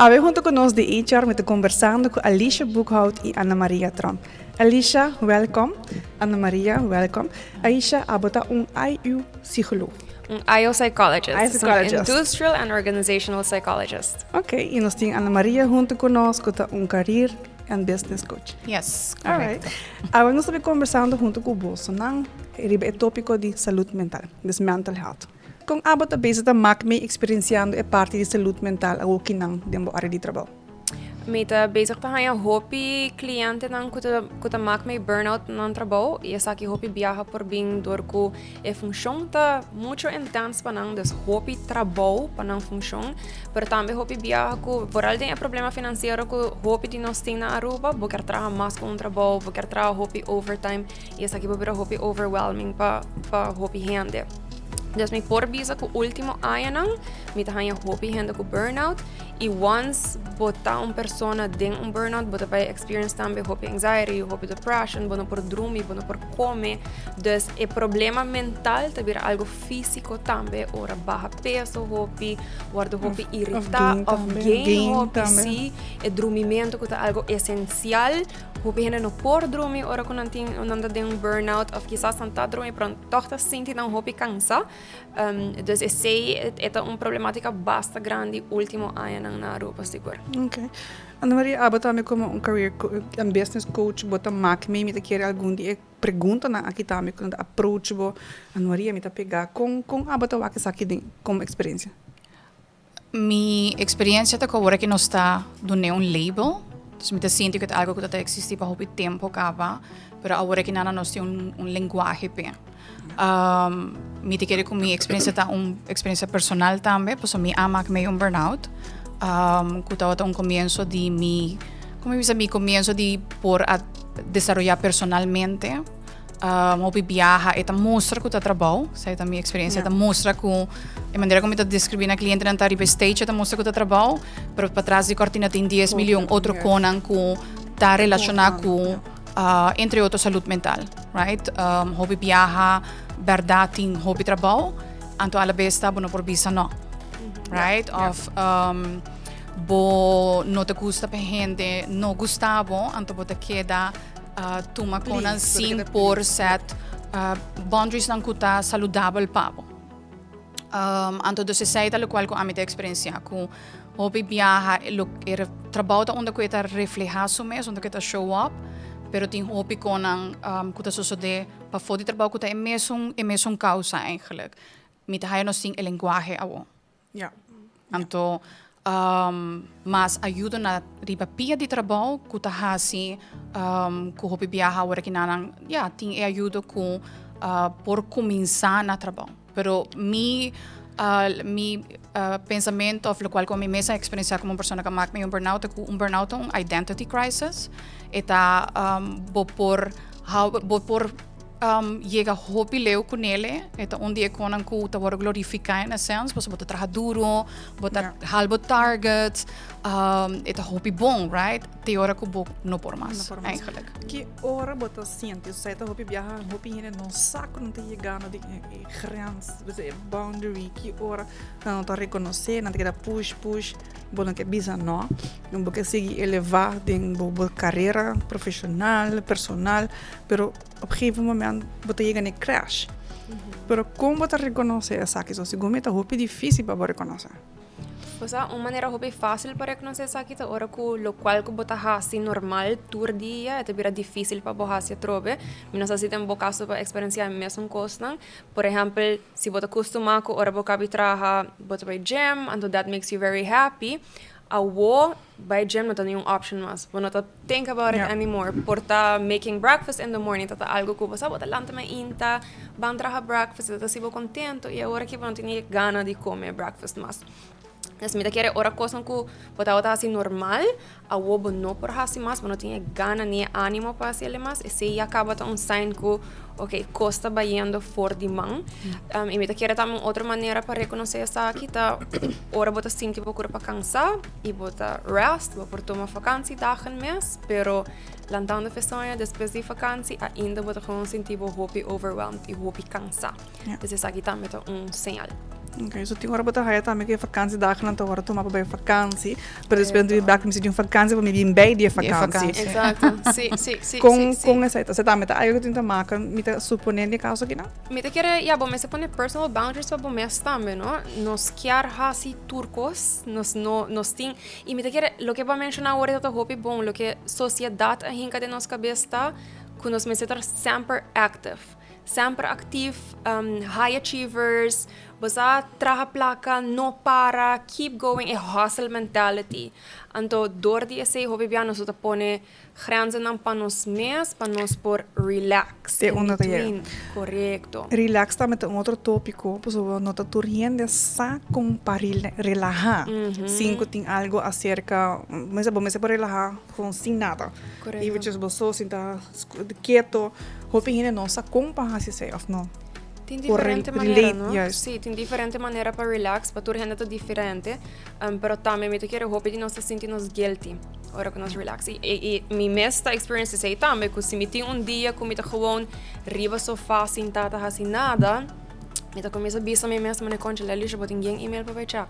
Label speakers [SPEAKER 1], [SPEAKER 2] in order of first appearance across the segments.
[SPEAKER 1] Awe hunto cu nos di HR mi ta conversando cu Alicia Boekhout y Ana Maria Tromp. Alicia, welcome. Ana Maria, welcome. Alicia, abo ta un IU psycholoog.
[SPEAKER 2] Un IO psychologist.
[SPEAKER 1] IO psychologist.
[SPEAKER 2] Un Industrial and Organizational Psychologist.
[SPEAKER 1] Ok, y nos tin Ana Maria hunto cu nos cu ta un career and business coach.
[SPEAKER 3] Yes,
[SPEAKER 1] Alright.
[SPEAKER 3] correcto.
[SPEAKER 1] Awe nos ta bay conversando hunto cu bosonan riba e topico di salud mental, dus mental health. Con abo ta bezig ta mak mee experienciando e parti di salud mental awokinan den bo area di trabou?
[SPEAKER 2] Mi ta bezig ta haña hopi clientenan cu ta mak mee burnout na nan trabou y esaki hopi biaha por bin door cu e funcion ta mucho intens pa nan, dus hopi trabou pa nan funcion, pero tambe hopi biaha cu vooral den e problema financiero cu hopi di nos tin na Aruba, bo kier traha mas cu un trabou, bo kier traha hopi overtime y esaki por bira hopi overwhelming pa hopi hende. Dus mi por bisa cu ultimo añanan mi ta haña hopi hende cu burnout y once bo ta un persona den un burnout, bo ta bay experience tambe hopi anxiety, hopi depression, bo no por drumi, bo no por come. Dus e problema mental ta bira algo fisico tambe, ora baha peso hopi, wordo hopi irrita,
[SPEAKER 1] gain
[SPEAKER 2] of
[SPEAKER 1] tambe.
[SPEAKER 2] Gain,
[SPEAKER 1] Gain
[SPEAKER 2] hopi,
[SPEAKER 1] tambe.
[SPEAKER 2] Si, e drumimento cu ta algo esencial. Hopi hende no por drumi ora cu nan tin nan ta den un burnout of kisas nan ta drumi pero toch ta sinti nan hopi cansa. Dus esey e ta un problematica basta grandi ultimo añanan na Aruba sigur.
[SPEAKER 1] Ok. Ana Maria, abo tambe como un career and business coach, bo ta mak mee, mi ta kere algun di e preguntanan aki tambe cu nan ta approach bo. Ana Maria, mi ta pega con abo ta wak esaki den como experiencia?
[SPEAKER 3] Mi experiencia ta cu awor cu nos ta dune un label. Dus mi ta sinti cu ta algo cu ta existi pa hopi tempo caba, pero awor cu nana nos tin un lenguahe pe. Mi ta kere cu mi experiencia ta un experiencia personal tambe, pasobra mi a mak mee un burnout. Cu tabata un comienzo di mi, como mi bisa, mi comienzo di por a desaroya personalmente. Hopi biaha e ta mustra cu ta trabou, esei ta mi experiencia, e ta mustra cu e manera cu mi ta describi na clientenan ta riba e stage e ta mustra cu ta trabou, pero patras di cortina tin 10 miljoen otro conan cu ta relaciona cu entre otro salud mental, right? Hopi biaha, berdad tin hopi trabou, anto a la bes ta bo no por bisa no, right? Of bo no te gusta pa hende no gusta bo, anto bo ta keda tuma conan
[SPEAKER 1] Please,
[SPEAKER 3] sin
[SPEAKER 1] bo ta keda
[SPEAKER 3] por
[SPEAKER 1] please.
[SPEAKER 3] Set boundaries nan cu ta saludabel pa bo. Anto dus esei ta locual cu ami ta experiencia cu hopi biaha lo e trabou ta unda cu e ta refleha su mes, unda cu e ta show up, pero tin hopi conan cu ta sosode pafo di trabou cu ta e mesun causa eigenlijk. Mi ta haya nos tin e lenguahe awo. Anto mas ayudo na riba pia di trabou cu ta hasi cu hopi biaha awor aki nan, ja, tin e ayudo cu por cuminsa na trabou. Pero mi pensamento of locual cu mi mes a experiencia como un persona cu a maak mi un burnout ta cu un burnout ta un identity crisis. E ta bo por hou bo por yega hopi leu cu nele. E ta un di e conan cu ta wordo glorifica in a sense, pasobra bo ta traha duro, bo ta haal bo targets, e ta hopi bon, right? Te ora cu bo no por mas,
[SPEAKER 1] No por mas.
[SPEAKER 3] Eigenlijk.
[SPEAKER 1] Ki ora bo ta sinti? Osea, ta hopi biaha, hopi hende no sa cu nan ta yegando di e grens, dus e boundary, ki ora nan no ta reconoce, nan ta keda push, push, bo no ke bisa no, bo ke sigui eleva den bo carera profesional, personal, pero op een gegeven moment bo ta yega na e crash. Pero con bo ta reconoce esaki? So, segun mi ta hopi dificil pa bo reconoce.
[SPEAKER 2] Osea, un manera hopi facil pa reconoce esaki ta ora cu locual cu bo ta haci normal tur dia, e ta bira dificil pa bo haci atrobe. Mi no sa si den bo caso bo a experiencia e mesun cosnan. Por ehempel, si bo ta costuma cu ora bo cabi traha, bo ta bay gym, anto that makes you very happy. Awo, bay gym no ta ningun option mas. Bo no ta think about it anymore. Por ta making breakfast in the morning, ta algo cu bo sa, bo ta lanta mainta, ban traha breakfast, ta haci bo contento, y awor aki bo no tin ni gana di come breakfast mas. Dus mi ta kere ora cosnan cu bo tabata haci normal, awo bo no por haci mas, bo no tin e gana ni e animo pa haci ele mas, esey ya caba ta un sign cu, ok, cos ta bayendo for di man. Y mi ta kere tambe un otro manera pa reconoce esaki ta ora bo ta sinti bo curpa cansa y bo ta rest, bo por tuma vakantiedagen mes, pero lantando fesoña despues di vakantie ainda bo ta gewoon sinti bo hopi overwhelmed y hopi cansa. Dus esaki tambe ta un señal.
[SPEAKER 1] Ok, so tin ora bo ta haya tambe ku e vakantiedagennan ta ora tuma pa bai vakantie, pero despues di bek mi si di un vakantie pa mi bin bij di e vakantie.
[SPEAKER 2] Exacto, si, si, si.
[SPEAKER 1] Kon kon esei ta? Esei tambe ta algo ku tin ta maka, mi ta supone den e kaso akinan?
[SPEAKER 2] Mi ta kere, ya, bo mester pone personal boundaries pa bo mes tambe, no? Nos kier hasi tur kos, nos no, nos tin, i mi ta kere, loke bo a menshoná awor ta hopi bon, loke sosiedat a hinka den nos kabes ta ku nos mester ta semper active. Semper actief, high achievers, bo sa traha placa, no para, keep going, e hustle mentality. Anto door di esey hopi bia nos ta pone grenzennan pa nos mes pa nos por relax
[SPEAKER 1] Te
[SPEAKER 2] in
[SPEAKER 1] unda ta yega.
[SPEAKER 2] between. Correcto.
[SPEAKER 1] Relax tambe ta un otro topico, pasobra no ta tur hende sa con pa relaha sin cu tin algo acerca, bo mester por relaha gewoon sin nada.
[SPEAKER 2] Correcto.
[SPEAKER 1] Eventjes bo so sinta keto. Hopi hende no sa kon pa hasi esei of no.
[SPEAKER 2] Tin
[SPEAKER 1] Por
[SPEAKER 2] diferente manera,
[SPEAKER 1] relate,
[SPEAKER 2] no?
[SPEAKER 1] juist.
[SPEAKER 2] Sí, tin diferente manera pa relax, pa tur hende ta diferente. Pero tambe mi ta kere hopi di nos ta sinti nos guilty ora ku nos relax. I, i, i mi mes ta experience esei tambe, ku si mi tin un dia ku mi ta gewoon riba sofa sinta ta hasi nada, mi ta kuminsa bisa mi mes, mane concha Lalisha, bo tin gen email pa bai check.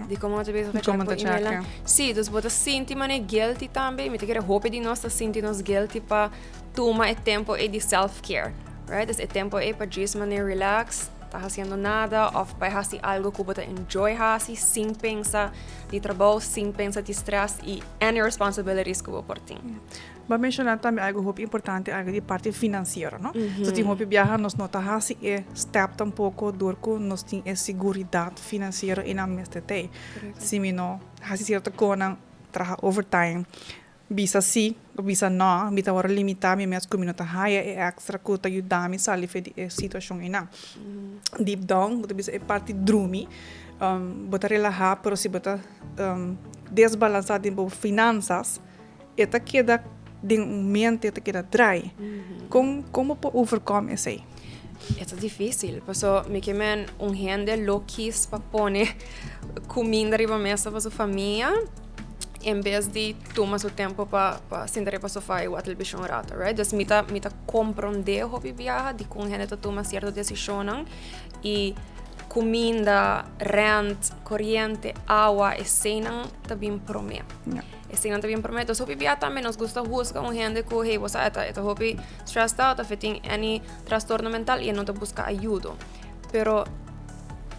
[SPEAKER 2] Di como ta bisa
[SPEAKER 1] Di como ta
[SPEAKER 2] check,
[SPEAKER 1] check,
[SPEAKER 2] Sí, dus bo ta sinti mane guilty tambe. Mi ta kere hopi di nos ta sinti nos guilty pa tuma e tempo e di self-care. Right? Dus e tempo e pa djis mane relax, ta haciendo nada, of pa hasi algo ku bo ta enjoy hasi, sin pensa di trabou, sin pensa di stress y any responsibilities ku bo por tin.
[SPEAKER 1] Bo a menciona tambe algo hopi importante, algo di parti financiero, no? So tin hopi biaha nos no ta hasi e step tampoco door cu nos tin e siguridad financiero y nan mester tey. Si mi no hasi cierto conan, traha overtime, bisa si o bisa no, mi ta worde limita mi mes cu mi no ta haya e extra cu ta yuda mi sali fe di e situacion eynan. Deep down bo ta bisa e parti drumi, bo ta relaha pero si bo ta desbalansa den bo finanzas, E ta keda den un mente, e ta keda draai. Kon kon bo por overcome esei?
[SPEAKER 2] E ta difícil, paso mi ke men un hende lo kis pa pone kuminda riba mesa pa su famia en bes di tuma su tempo pa pa sinta riba sofa i wak televishon un rato, right? Dus mi ta mi ta komprondé hopi biaha dikon hende ta tuma sierto desishonnan i kuminda, rent, koriente, awa, eseinan ta bin promé. Eseinan ta bien promé. Dus hopi bia tambe nos gusta husga un hende ku hey bo sa e ta e ta hopi stressed out of e tin any trastorno mental i e no ta buska ayudo. Pero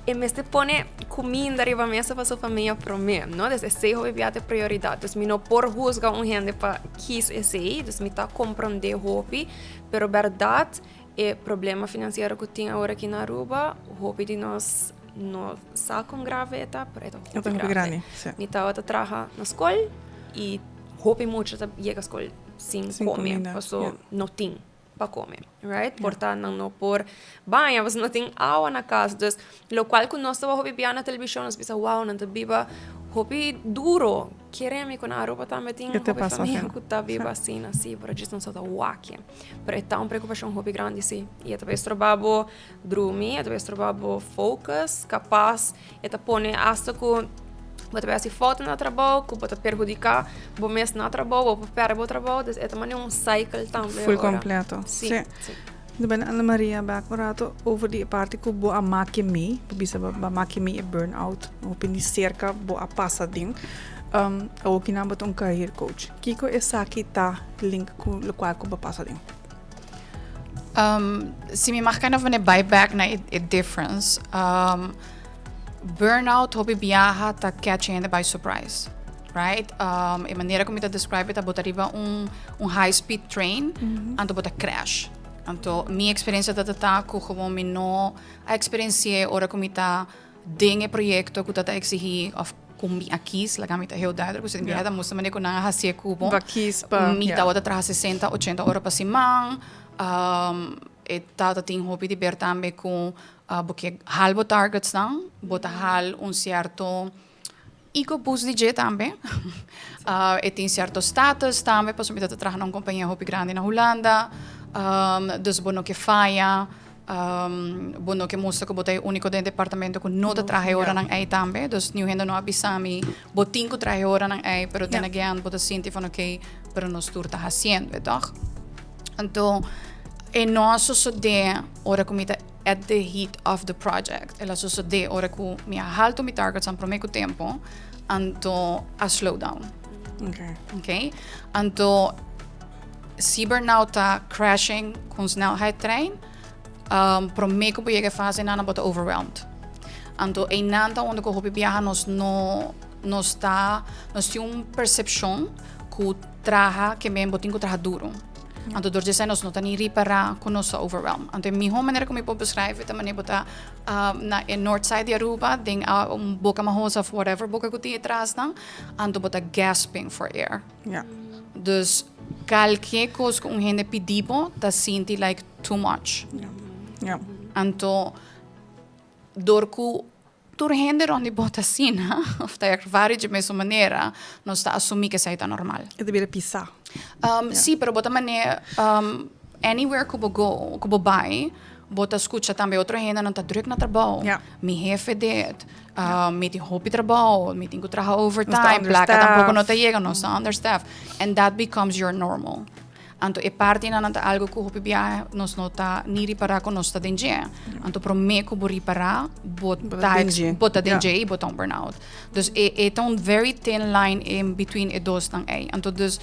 [SPEAKER 2] e mester pone kuminda riba mesa pa su famia promé, no? Dus esei hopi bia ta e prioridat. Dus mi no por husga un hende pa kis esei, dus mi ta komprondé hopi, pero bèrdat E problema finansiero ku tin awor aki na Aruba, hopi di nos no sa kon grave e ta, pero e ta hopi grave. Mi tabata traha na skol i hopi mucha ta yega skol sin kome, paso no tin pa kome, right? Por ta nan no por baña paso no tin awa na kas. Dus lokual ku nos tabata hopi bia na televishon nos bisa wow nan ta biba hopi duro. Kere mi ku na Aruba tambe tin hopi famia ku ta biba asina, si, pero djis nos no ta wak. Pero e ta un preokupashon hopi grandi si. I e ta bay stroba bo drumi, e ta bay stroba bo focus, kapas e ta pone asta ku bo ta bay hasi foto na trabou, ku bo ta perhudiká bo mes na trabou, bo por pèrdè bo trabou, dus e ta manera un cycle tambe
[SPEAKER 1] Full
[SPEAKER 2] ora.
[SPEAKER 1] completo.
[SPEAKER 2] Si,
[SPEAKER 1] Si.
[SPEAKER 2] si.
[SPEAKER 1] Mi ta bini Ana Maria bek un rato over di e parti ku bo a maki mi, bo bisa bo a maki mi e burnout, hopi di serka bo a pasa den. Awor kinan bo ta un career coach. Kiko esaki ta link ku lokual ku bo pasa den?
[SPEAKER 3] Si mi mag kind of wanneer bai back na e difference. Burnout hopi biaha ta catch hende by surprise. Right? E manera ku mi ta describe ta bo ta riba un un high speed train, anto bo ta crash. Anto mi experiencia ta ta ku gewoon mi no a experienci'e ora ku mi ta Den e proyekto ku ta ta eksihí òf ku mi a kis, laga mi ta heel duidelijk, ku si mi ta mustra manera ku nan a hasié ku bo.
[SPEAKER 1] Bo a kis pa,
[SPEAKER 3] Mi
[SPEAKER 1] ja.
[SPEAKER 3] tabata traha sesenta, ochenta ora pa siman. E tabata tin hopi di ber tambe ku bo ke hal bo targetsnan, bo ta hal un sierto ego boost di dje tambe. E tin sierto status tambe, pasobra mi tabata traha na un kompania hopi grandi na Hulanda. Dus bo no ke faya. Bo no ke mustra ku bo ta e úniko den e departamento ku no ta traha e oranan ei tambe. Dus niun hende no a bisa mi, bo tin ku traha e oranan ei, pero then again bo ta sinti van oké, pero nos tur ta hasiendo e, tòg? Anto e no a sosodé ora ku mi ta. at the heat of the project. El a sosodé ora ku mi a haltu mi targetsnan promé ku tempu, anto a slow down.
[SPEAKER 1] Okay.
[SPEAKER 3] Okay? Anto si burnout ta crashing ku un snelheidtrein, um, promé ku bo yega e fase nan bo ta overwhelmed. Anto einan ta unda ku hopi biaha nos no nos ta nos tin un persepshon ku traha ke men bo tin ku traha duru. Anto dor di esei nos no ta ni ripará ku nos ta overwhelmed. Anto e mihó manera ku mi por beskraibe ta manera bo ta na e north side di Aruba den un boka mahos of whatever boka ku tin e trasnan, anto bo ta gasping for air. Dus kalke kos ku un hende pidi bo ta sinti like too much. Anto dor ku Tur hende rond di bo ta asina, of ta ervaar dje mesun manera, nos ta asumi ku esei ta normal.
[SPEAKER 1] E ta bira pisá.
[SPEAKER 3] Sí, pero bo ta manera, anywhere ku bo go, ku bo bai, bo ta skucha tambe otro hendenan ta druk na trabou. Mi hefe dit, mi tin hopi trabou, mi tin ku traha overtime, plaka tampoko no ta yega, nos ta understaffed. And that becomes your normal. Anto e partinan nan ta algo ku hopi biaha nos no ta ni ripará ku nos ta den dje. Anto promé ku bo ripará, bo ta bo ta den dje i bo ta un burnout. Dus e e ta un very thin line in between e dosnan ei. Anto dus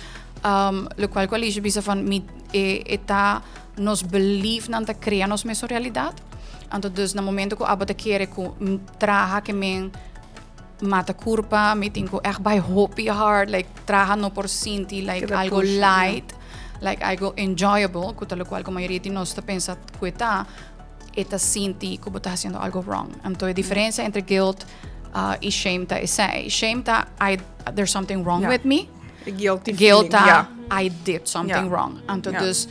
[SPEAKER 3] lokual ku Alicia bisa van mi e e ta nos beliefnan ta krea nos mesun realidat. Anto dus na momento ku abo ta kere ku traha ke men Mata curpa, mi tin cu echt bai hopi hard, like traha no por sinti like
[SPEAKER 1] Keda
[SPEAKER 3] algo
[SPEAKER 1] push, ja.
[SPEAKER 3] light, like algo enjoyable, cu ta locual cu mayoria di nos ta pensa cu e ta, e ta sinti cu bo ta haciendo algo wrong. Anto e diferencia entre guilt uh, y shame ta esei. Shame ta I, there's something wrong
[SPEAKER 1] Ja.
[SPEAKER 3] with me.
[SPEAKER 1] E guilty
[SPEAKER 3] Guilt
[SPEAKER 1] feeling,
[SPEAKER 3] ta
[SPEAKER 1] ja.
[SPEAKER 3] I did something
[SPEAKER 1] Ja.
[SPEAKER 3] wrong. Anto
[SPEAKER 1] Ja.
[SPEAKER 3] dus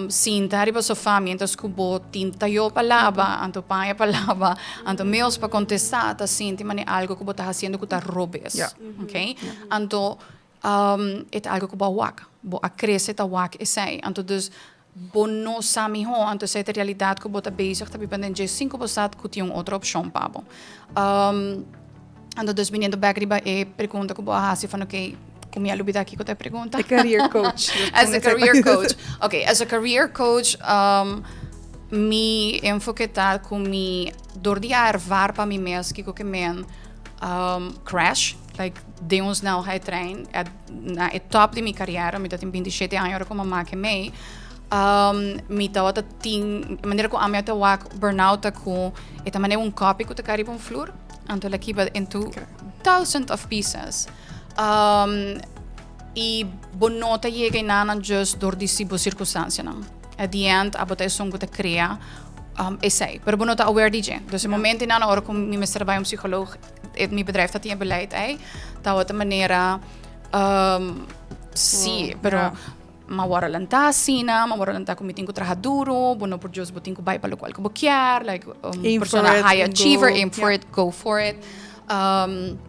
[SPEAKER 3] Sinta riba sofá mientras ku bo tin tayó pa laba, anto paña pa laba, anto mails pa kontestá, ta sinti manera algu ku bo ta hasiendo ku ta robes. Okay? Anto e ta algu ku bo a wak, bo a krese ta wak esei. Anto dus bo no sa mihó, anto esei ta e realidat ku bo ta bezig ta biba den dje sin ku bo sa ku tin un otro opshon pa bo. Anto dus biniendo bek riba e pregunta ku bo a hasi van oké, ku mi a lubida kiko ta e pregunta?
[SPEAKER 1] E career coach.
[SPEAKER 3] As a career coach. Oké, as a career coach um, mi enfoke ta ku mi dor di a ervaar pa mi mes kiko ke men um, crash, like den un snelheidtrein, at, na e top di mi carriera, mi ta tin 27 aña ora ku mama ke mei, um, mi tabata tin, manera ku ami a ta wak burnout ta ku e ta manera un kopi ku ta kai riba un flur. Anto el a kiba into thousand of pieces. Um, y bo no ta yega enanan just door di si bo circunstancianan. At the end, abo ta esun ku ta crea um, esei. Pero bo no ta aware di dje. Dus e momento enanan ora ku mi mester bai un psycholoog, e, mi bedrijf ta tin e beleid ei, tawata manera um, sí, pero
[SPEAKER 1] ja.
[SPEAKER 3] Ma wòrdu lantá asina, ma wòrdu lantá ku mi tin ku traha duru, bo no por just bo tin ku bai pa lokual ku bo kier, like un
[SPEAKER 1] Aim for
[SPEAKER 3] persona
[SPEAKER 1] it
[SPEAKER 3] high
[SPEAKER 1] and
[SPEAKER 3] achiever,
[SPEAKER 1] go,
[SPEAKER 3] aim for
[SPEAKER 1] ja.
[SPEAKER 3] it, go for it. Um,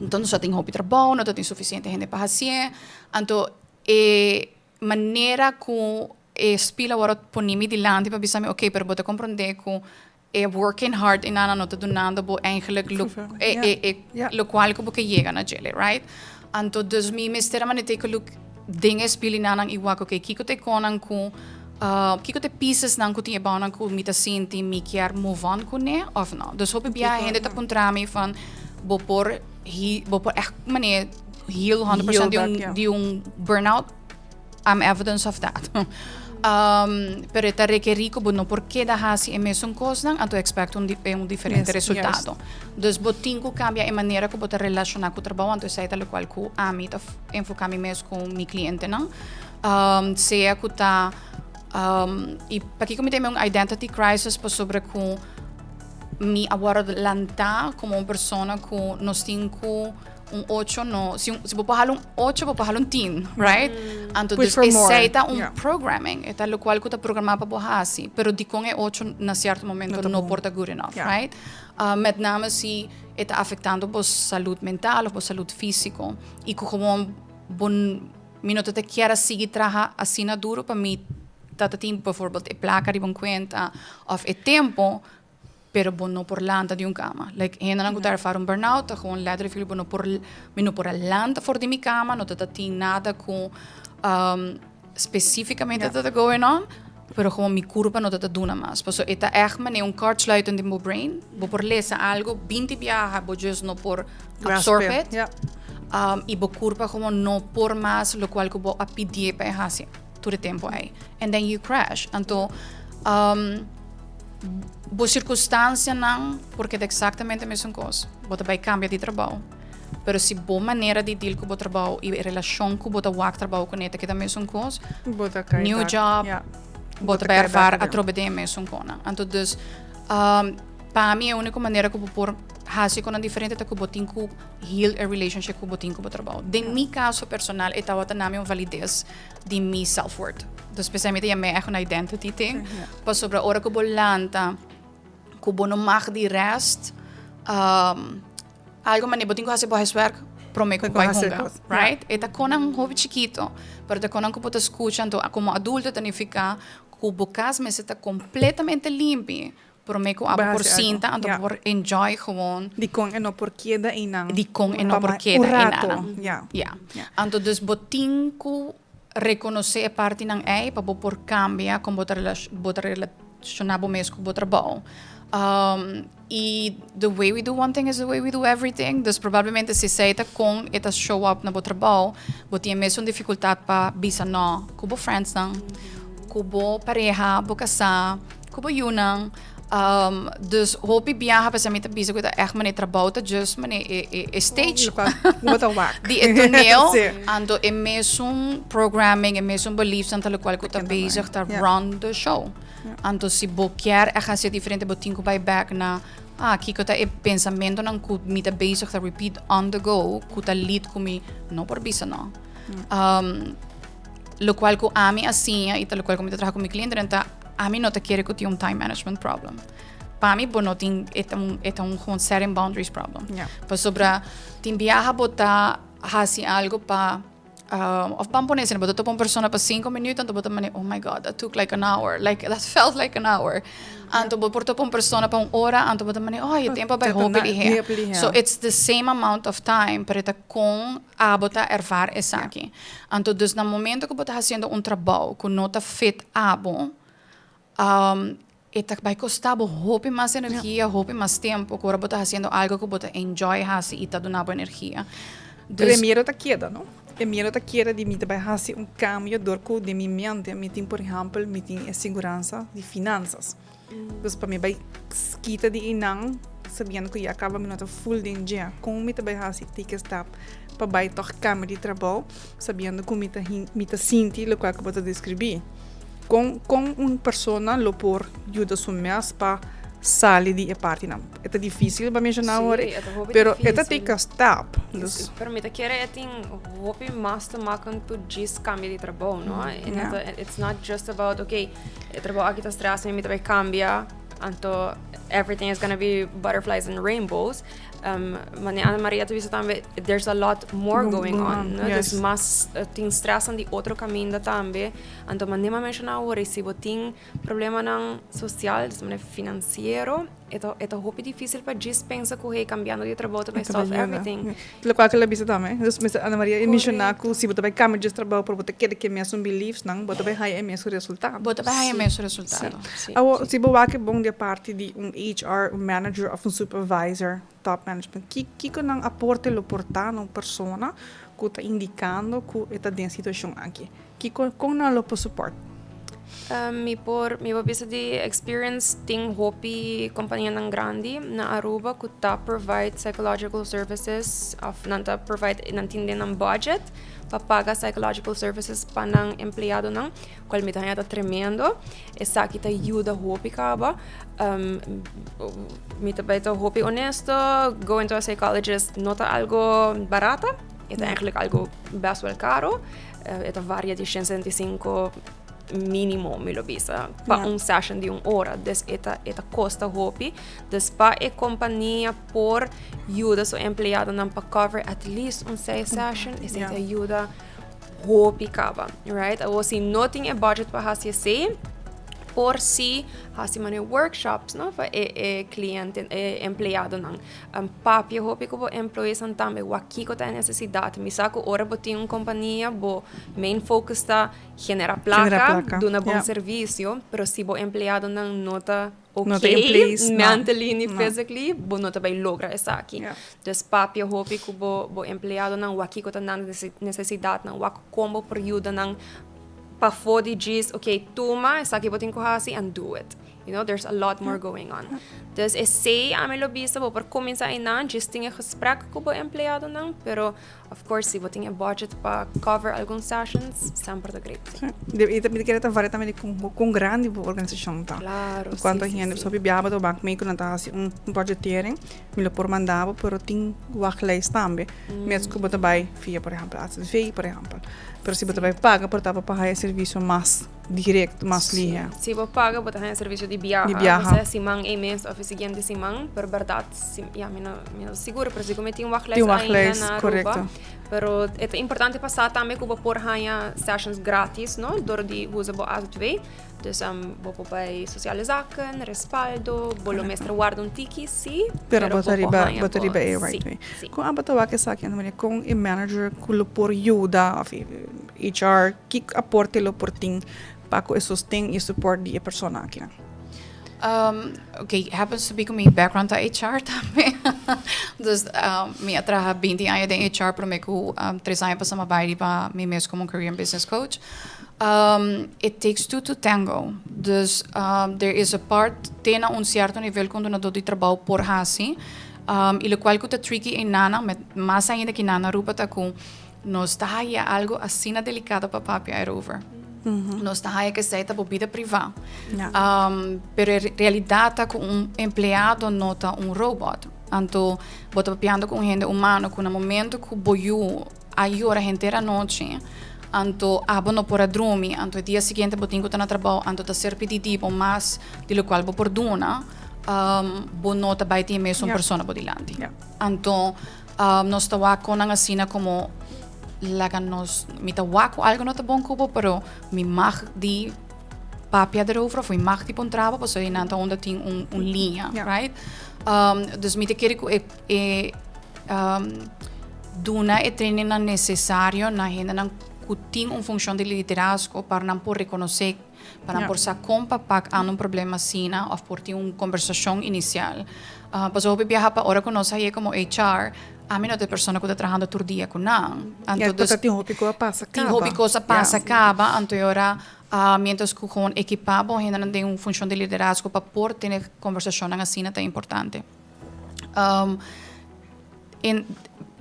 [SPEAKER 3] anto nos a tin hopi trabou, no ta tin sufisiente hende pa hasié. Anto e manera ku e spil a wòrdu poni mi dilanti pa bisa mi, ok, pero bo ta komprondé ku E working hard y nana no ta dunando bo eigenlijk lo, e, e, e,
[SPEAKER 1] Ja.
[SPEAKER 3] locual cu bo ke yega na djele, right? Anto dus mi mester a mane take a look den e spil y nanan y wak, okay, kiko ta e konan cu, uh, kiko ta e pieces nan cu tin e bounan cu mi ta sinti mi kier move on cune of no. Dus hopi biaha
[SPEAKER 1] Kiko,
[SPEAKER 3] hende ta
[SPEAKER 1] ja.
[SPEAKER 3] puntra mi van, bo por he, bo por echt mane heal 100%
[SPEAKER 1] Heal
[SPEAKER 3] di
[SPEAKER 1] back,
[SPEAKER 3] un,
[SPEAKER 1] ja.
[SPEAKER 3] di un burnout? I'm evidence of that. Um, pero e ta rekerí ku bo no por keda hasi e mesun kosnan, anto expect un, un diferente
[SPEAKER 1] Mes,
[SPEAKER 3] resultado. Dus bo tin ku kambia e manera ku bo ta relashoná ku trabou, anto esei ta lokual ku ami ta enfoká mi mes ku mi klientenan. Um, sea ku ta, um, i pakiko mi ta un identity crisis pasobra ku mi a wòrdu lantá komo un persona ku nos tin ku Un ocho no, si, si bo por hala un ocho, bo por hala un tien, right? Anto
[SPEAKER 1] Push
[SPEAKER 3] dus
[SPEAKER 1] for more.
[SPEAKER 3] esei ta un
[SPEAKER 1] Yeah.
[SPEAKER 3] programming, e ta locual cu ta programá pa bo haci, pero dicon e ocho na cierto momento
[SPEAKER 1] No ta
[SPEAKER 3] no
[SPEAKER 1] bon.
[SPEAKER 3] por ta good enough,
[SPEAKER 1] Yeah.
[SPEAKER 3] right? Uh, met name si e ta afectando bo salud mental of bo salud físico y cu gewoon bo, mi no ta ta kier a sigui traha asina duro pa mi ta ta tin bijvoorbeeld e placa riba un cuenta of e tempo Pero bo no por lanta di un kama. Like hendenan ku ta ervara un burnout ta gewoon letterlijk feel bo no por, mi no por a lanta for di mi kama, no ta ta tin nada ku um, specificamente ta ta going on. Pero gewoon mi curpa no ta duna mas. Paso e ta echt manera un kortsluiting den bo brain. Bo por lesa algo 20 biaha, bo just no por absorb it. Y bo curpa gewoon no por mas locual cu bo a pidie pa e haci tur e tempo ey. And then you crash. Anto, bo circunstancianan por keda exactamente mesun cos. Bo ta bay cambia di trabao. Pero si bo manera di deal cu bo trabao y e relacion cu bo ta wak trabao cu ne ta keda mesun cos,
[SPEAKER 1] Bo ta cay
[SPEAKER 3] new
[SPEAKER 1] back.
[SPEAKER 3] Job, bo ta
[SPEAKER 1] ta
[SPEAKER 3] bay
[SPEAKER 1] cay
[SPEAKER 3] ervaar
[SPEAKER 1] back
[SPEAKER 3] atrobe den e mesun conan. Anto dus, pa mi e unico manera cu bo por haci conan diferente ta cu bo tin cu heal e relationship cu bo tin cu bo trabao. Den mi caso personal e tabata na mi un validez di mi self-worth. Dus pesey mi ta yama echt un identity thing. Pasobra ora cu bo lanta, cu bo no mag di rest, algo manera bo tin cu haci bo huiswerk prome cu bay hunga, right? E ta conan hopi chikito, pero ta conan cu bo ta scucha, anto como adulto ta nifica cu bo cas mester ta completamente limpi prome cu abo por sinta, anto bo por enjoy gewoon.
[SPEAKER 1] Di con e no por keda einan.
[SPEAKER 3] Di con e no por keda einan. Ya. Anto dus bo tin cu reconoce e partinan ei pa bo por cambia con bo ta bo ta relaciona bo mes cu bo trabou. Y the way we do one thing is the way we do everything. Dus probablemente si esei ta con e ta show up na bo trabou, bo tin e mesun dificultad pa bisa no cu bo friendsnan, cu bo pareha, bo casá, cu bo yunan. Dus hopi biaha p'esei mi ta bisa cu ta echt manera trabou ta just manera e e e stage
[SPEAKER 1] Bo ta wak.
[SPEAKER 3] Di e toneel. Anto e mesun programming, e mesun beliefsnan ta locual cu ta bezig ta run the show. Anto si bo kier echt haci diferente bo tin cu bay back na ah kico ta e pensamentonan cu mi ta bezig ta repeat on the go cu ta lead cu mi no por bisa no. Locual cu ami a siña y ta locual cu mi ta traha cu mi clientenan ta ami no ta kere cu tin un time management problem. Pa mi bo no tin e ta un e ta un gewoon setting boundaries problem. Pasobra tin biaha bo ta haci algo pa of ban pone esei bo ta topa un persona pa cinco minuut anto bo ta mane oh my God, that took like an hour, like that felt like an hour. Anto bo por topa un persona pa un ora anto bo ta mane oh e tempo a bai hopi lihe. So it's the same amount of time pero e ta con abo ta ervaar esaki. Anto dus na momento cu bo ta haciendo un trabou cu no ta fit abo, e ta bai costa bo hopi mas energia, hopi mas tempo cu ora bo ta haciendo algo cu bo ta enjoy haci y ta duna bo energia.
[SPEAKER 1] Pero e miedo ta keda, no? E miedo ta keda di mi ta bai haci un cambio dor cu den mi mente mi tin, por ehempel, mi tin e siguransa di finanzas. Dus pa mi bai kita di einan, sabiendo cu ya caba mi no ta full den dje, con mi ta bai haci take a step pa bai toch cambia di trabou, sabiendo cu mi ta mi ta sinti locual cu bo ta describi? Con con un persona lo por yuda su mes pa sali di e partinan? E ta dificil pa menciona
[SPEAKER 2] Sí,
[SPEAKER 1] awor,
[SPEAKER 2] e ta hopi
[SPEAKER 1] pero e ta
[SPEAKER 2] difícil.
[SPEAKER 1] take a step. Dus
[SPEAKER 2] Pero mi ta kere e tin hopi mas te maken ku djis kambia di trabou, no? E no ta, it's not just about, okay, e trabou aki ta stress mi, mi ta bai kambia, anto everything is gonna be butterflies and rainbows. Mane Ana Maria ta bisa tambe, there's a lot more going on, no? Dus mas tin stressnan di otro kaminda tambe. Anto mane mi a menshoná awor, si bo tin problemanan sosial, dus mane finansiero, E ta e ta hopi dificil pa djis pensa cu hey cambiando di trabou ta bay solve everything.
[SPEAKER 1] Locual cu el a bisa tambe. Dus mester Ana Maria e menciona cu si bo ta bay cambia djis trabou pero bo ta keda cu e mesun beliefs nan bo ta bay haya e mesun resultado.
[SPEAKER 3] Bo ta bay haya e mesun resultado.
[SPEAKER 1] Awor si bo wak e bon di e parti di un HR, un manager of un supervisor, top management, ki kico nan aporte lo por ta na un persona cu ta indicando cu e ta den situacion aki? Kiko, kon nan lo por support?
[SPEAKER 2] Mi por, mi por bisa di experience tin hopi companianan grandi na Aruba cu ta provide psychological services of nan ta provide, nan tin den nan budget pa paga psychological services pa nan empleadonan, cual mi ta haña ta tremendo. Esaki ta yuda hopi caba. Mi ta bay ta hopi honesto, going to a psychologist no ta algo barata, e ta eigenlijk algo best wel caro. E ta varia di 175 minimo, mi lo bisa, pa un session di un ora. Dus e ta, e ta costa hopi. Dus pa e compania por yuda su empleadonan pa cover at least un seis session, esei ta yuda hopi caba, right? Awor si no tin e budget pa haci esei, Por si hasi manera workshops, no, pa e e cliente, e empleadonan. Papia hopi ku bo employeesnan tambe wak kiko ta e nesesidat. Mi sa ku ora bo tin un kompania bo main focus ta genera plaka, duna bon servisio, pero si bo empleadonan no ta ok mentally ni physically, bo no ta bai logra esaki. Dus papia hopi ku bo bo empleadonan wak kiko ta nan nesesidatnan, wak kon bo por yuda nan pafó di djis, ok, tuma esaki bo tin ku hasi and do it. You know, there's a lot more going on. Dus esei ami lo bisa, bo por kuminsá einan, djis tin e gesprek ku bo empleadonan, pero of course si bo tin e budget pa cover algun sessions, semper ta great.
[SPEAKER 1] Sí. I mi ta kere ta varia tambe di kon kon grandi bo organisashon ta.
[SPEAKER 2] Claro, sí,
[SPEAKER 1] Kuantu
[SPEAKER 2] sí,
[SPEAKER 1] hende,
[SPEAKER 2] sí.
[SPEAKER 1] pasobra biaha bo ta wak mee ku nan ta hasi un budgetering, mi lo por manda bo, pero tin wachtlijst tambe. Mes ku bo ta bai via por ehèmpel AZV por ehèmpel. Pero si bo ta bai paga por ta bo pa haya servisio mas direkto, mas lihe.
[SPEAKER 2] Si bo paga bo ta haya servisio di biaha.
[SPEAKER 1] Di biaha.
[SPEAKER 2] Osea siman ei mes òf e siguiente siman, pero bèrdat si ya mi no mi no sigur pero si ku mi tin wachtlijst
[SPEAKER 1] Tin wachtlijst,
[SPEAKER 2] ainda na Aruba.
[SPEAKER 1] korekto.
[SPEAKER 2] Pero e ta importante pa sa tambe ku bo por haya sessions gratis no dor di usa bo AZV. Dus bo por bai Sociale Zaken, Respaldo, bo lo mester warda un tiki, sí,
[SPEAKER 1] Pero
[SPEAKER 2] pero
[SPEAKER 1] bo
[SPEAKER 2] bo
[SPEAKER 1] ta
[SPEAKER 2] por
[SPEAKER 1] riba,
[SPEAKER 2] haña
[SPEAKER 1] bo ta
[SPEAKER 2] bo,
[SPEAKER 1] riba e right
[SPEAKER 2] sí,
[SPEAKER 1] way.
[SPEAKER 2] sí.
[SPEAKER 1] Kon abo ta wak esaki, Ana Maria? Kon e manager ku lo por yuda òf e HR, ki aporte lo por tin pa ku e sosten i e support di e persona akinan?
[SPEAKER 3] Ok, happens to be ku mi background ta HR tambe. Dus mi a traha binti aña den HR promé ku tres aña pasá mi a bai riba mi mes komo un career and business coach. It takes two to tango. Dus there is a part te na un cierto nivel cu un dunador di trabao por haci. Y locual cu ta tricky eynana, met mas ainda ki nan Aruba ta cu nos ta haya algo asina delicado pa papia erover. Nos ta haya cu esey ta bo bida priva. Pero e realidad ta cu un empleado no ta un robot. Anto bo ta papiando cu un hende humano cu na momento cu bo yu A yora henter anochi, anto abo no por a drumi, anto e dia siguiente bo tin ku ta na trabou, anto ta ser pidi di bo mas di lokual bo por duna, bo no ta bai tin e mesun persona bo dilanti. Anto nos ta wak konan asina komo laga nos, mi ta wak ku algu no ta bon ku bo, pero mi mag di papia derover of mi mag di puntra bo pasobra nan ta unda tin un liña, right? Dus mi ta kere ku e E duna e trainingnan necesario na hendenan cu tin un funcion di liderazgo pa nan por reconoce, pa nan por sa con pa pak aan un problema asina of por tin un conversacion inicial. Pasobra hopi biaha pa ora cu nos haye como HR, ami no ta e persona cu ta trahando tur dia cu nan.
[SPEAKER 1] Anto dus tin hopi cos a pasa caba.
[SPEAKER 3] Tin hopi cos a pasa caba, anto e ora mientras cu gewoon ekipa bo hendenan den un funcion di liderazgo pa por tene conversacionnan asina ta importante. En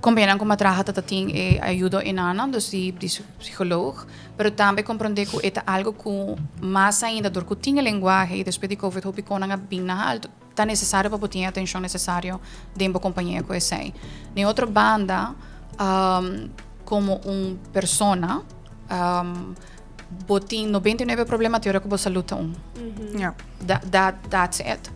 [SPEAKER 3] kompeñanan ku mi a traha ta tin e ayudo enanan, dus di di psicoloog, pero tambe komprondé ku e ta algo ku mas ainda dor ku tin e lenguahe i despues di covid hopi konan a bin na haltu, ta nesesario pa bo tin e atenshon nesesario den bo kompania ku esei. Den otro banda, komo un persona, Bo tin 99 problema te ora ku bo salud ta un.
[SPEAKER 1] Ja.
[SPEAKER 3] That, that, that's it.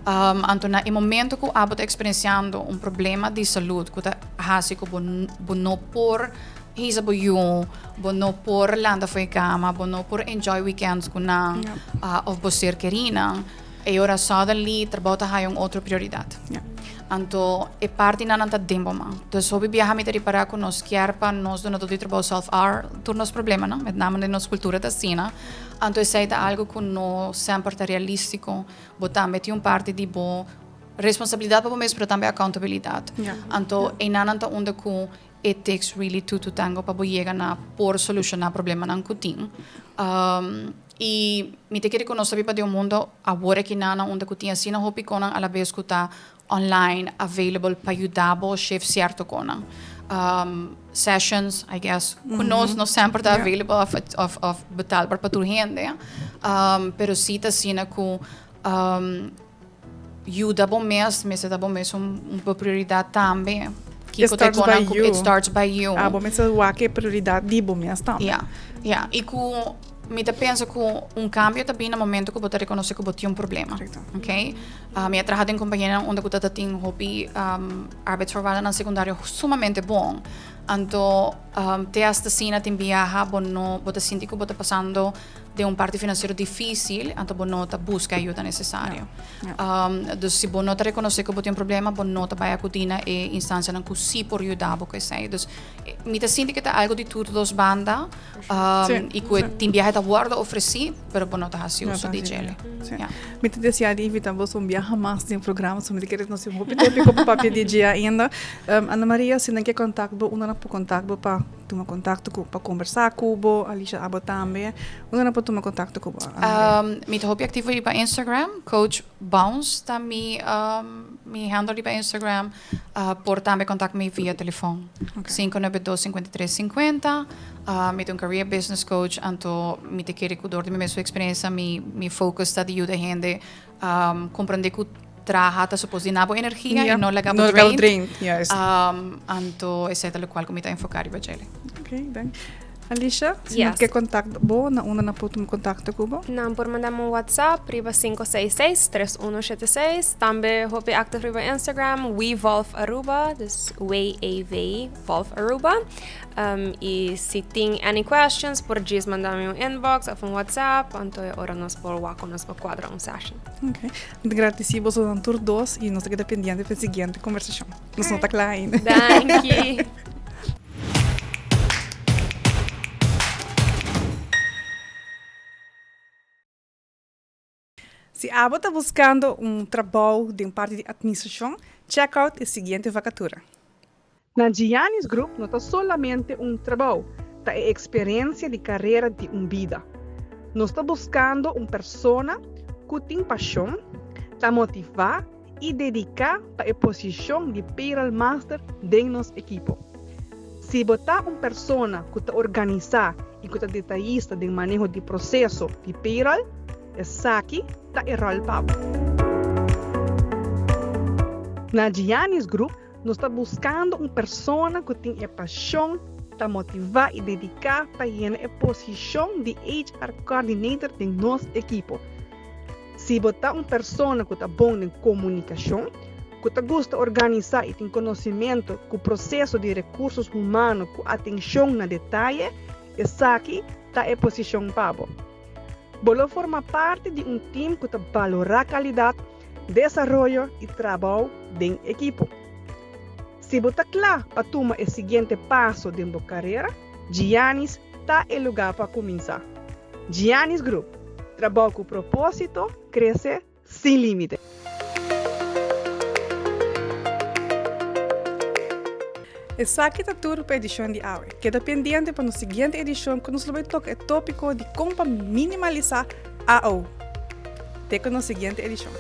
[SPEAKER 3] Um, anto na e momento ku abo ta experienciando un problema di salud ku ta hasi ku bo, bo no por hisa bo yu, bo no por landa for e kama, bo no por enjoy weekends ku nan,
[SPEAKER 1] Ja.
[SPEAKER 3] uh, of bo ser kerinan, e ora suddenly trabou ta haya un otro prioridad.
[SPEAKER 1] Ja.
[SPEAKER 3] Anto e partinan nan ta den bo man. Dus hopi biaha mi ta ripará ku nos kier pa nos dunadó di trabou sòlf ar tur nos problemanan, met name den nos kultura ta asina. Anto esei ta algu ku no semper ta realístiko. Bo tambe tin un parti di bo responsabilidat pa bo mes, pero tambe accountabilidat. Anto einan nan ta unda ku it takes really two to tango pa bo yega na por solushoná problemanan ku tin. I mi ta kere ku nos ta biba den un mundo awor aki nan unda ku tin asina hopi konan alabes ku ta online available pa yuda bo shift sierto konan. Sessions, I guess, ku nos no semper ta available of of of betaalbaar pa tur hende, pero si ta asina ku Yuda bo mes, mester ta bo mes un un prioridat tambe.
[SPEAKER 1] It
[SPEAKER 3] Kiko ta
[SPEAKER 1] starts by
[SPEAKER 3] ku
[SPEAKER 1] you.
[SPEAKER 3] it starts by you.
[SPEAKER 1] Abo mester wak e prioridat di bo mes tambe.
[SPEAKER 3] Ja, ja. I ku mi ta pensa ku un kambio ta bini na momento ku bo ta rekonosé ku bo tin un problema.
[SPEAKER 1] Korekto.
[SPEAKER 3] Oké? Mi a traha den kompanianan unda ku ta ta tin hopi arbeidsvoorwaardennan sekundario sumamente bon. Anto te hasta asina tin biaha bo no bo ta sinti ku bo ta pasando. den un parti financiero dificil, anto bo no ta busca e ayuda necesario. Dus si bo no ta reconoce cu bo tin un problema, bo no ta bay acudi na e instancianan cu si por yuda bo cu esey. Dus mi ta sinti cu ta algo di tur dos banda y cu e tin biahe ta wordo ofreci, pero bo no ta haci uso di djele.
[SPEAKER 1] Mi ta desea di invita boso un biaha mas den programa, so mi ta kere nos tin hopi topico pa papia di dje ainda. Ana Maria, si nan ke contact bo, unda nan por contact bo pa tuma contacto cu, pa conversa cu bo, Alicia abo tambe, unda nan por tuma contacto cu bo, Ana
[SPEAKER 3] Maria? Mi ta hopi activo riba Instagram, Coach Bounce ta mi mi handle riba Instagram. Por tambe contact mi via telefon, 592 53 50. Mi ta un career business coach, anto mi ta kere cu door di mi mesun experiencia mi mi focus ta di yuda hende comprende cu traha ta supos di na bo energia y no laga bo drained. Anto esei ta locual cu mi ta enfoca riba djele.
[SPEAKER 1] Ok, dank. Alicia, si nan ke contact bo, na unda nan por tuma contacto cu bo?
[SPEAKER 2] Nan por manda mi un WhatsApp riba 566 3176. Tambe hopi active riba Instagram, WeVolve Aruba, dus W-E-V Volve Aruba. Y si tin any questions, por djis manda mi un inbox of un WhatsApp, anto e ora nos por wak con nos por cuadra un session.
[SPEAKER 1] Ok. Mi ta gradici boso nan tur dos y nos ta keda pendiente pa e siguiente conversacion. Nos no ta cla ainda.
[SPEAKER 2] Danki.
[SPEAKER 1] Si abo ta buscando un trabou den parti di administracion, check out e siguiente vacatura. Na Giannis Group no ta solamente un trabou, ta e experiencia di carera di un bida. Nos ta buscando un persona cu tin pasion, ta motiva y dedica pa e posicion di Payroll Master den nos ekipo. Si bo ta un persona cu ta organisa y cu ta detayista den maneho di proceso di payroll, esaki ta e rol pa bo. Na Giannis Group nos ta buscando un persona cu tin e pasion, ta motiva y dedica pa yena e posicion di HR Coordinator den nos ekipo. Si bo ta un persona ku ta bon den komunikashon, ku ta gusta organisá i tin konosementu ku proseso di rekursos humano ku atenshon na detaye, esaki ta e posishon pa bo. Bo lo forma parti di un tim ku ta balorá kalidat, desaroyo i trabou den ekipo. Si bo ta kla pa tuma e siguiente paso den bo karera, Giannis ta e lugá pa kuminsá. Giannis Group, trabou ku propósito, krese sin límite. Esaki ta tur pa edishon di awe. Keda pendiente pa nos siguiente edishon ku nos lo bai toka e tópiko di kon pa minimalisá AO. Te ku nos siguiente edishon.